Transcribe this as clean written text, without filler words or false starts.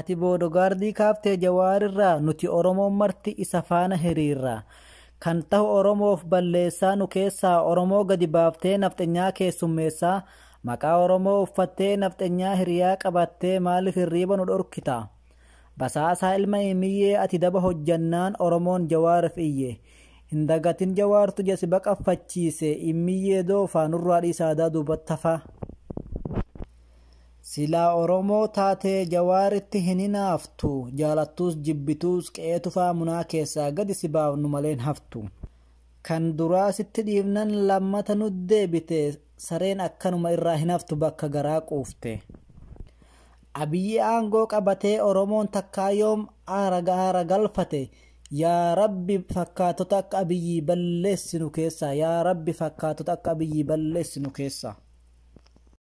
Ati boodogaardii kaaftee Jawaarirraa, nuti Oromoon marti isa faana hiriirra. Kan tahu Oromoof balleessaa nu keessaa, Oromoo gadi baaftee nafxenyaa keessummeessaa, maqaa Oromoo uffattee nafxenyaa hiriyaa qabattee maaliif hirriiba nu dhorkita? Basaasaa ilma Imiyyee, ati daba hojjannaan Oromoon Jawaariif iyye. Hin dagatin, Jawaartu jasi baqaffachiise. Imiyyee doofaa, nurraa dhiisaadaa duubatti hafaa. Silaa Oromoo taatee Jawaaritti hin hinaaftu, jaalattuus jibbituus qe'ee Tufaa Munaa keessaa gadi si baafnu maleen haftu. Kan duraa sitti dhiifnan lammata nu deebite, sareen akkanuma irraa hin haftu bakka garaa quufte. Abiyyi aangoo qabatee Oromoon takkaa yoom aara galfate? Yaa Rabbi, fakkaatota akka Abiyyii balleessinu keessaa. Yaa Rabbi, fakkaatota akka Abiyyii balleessinu keessaa.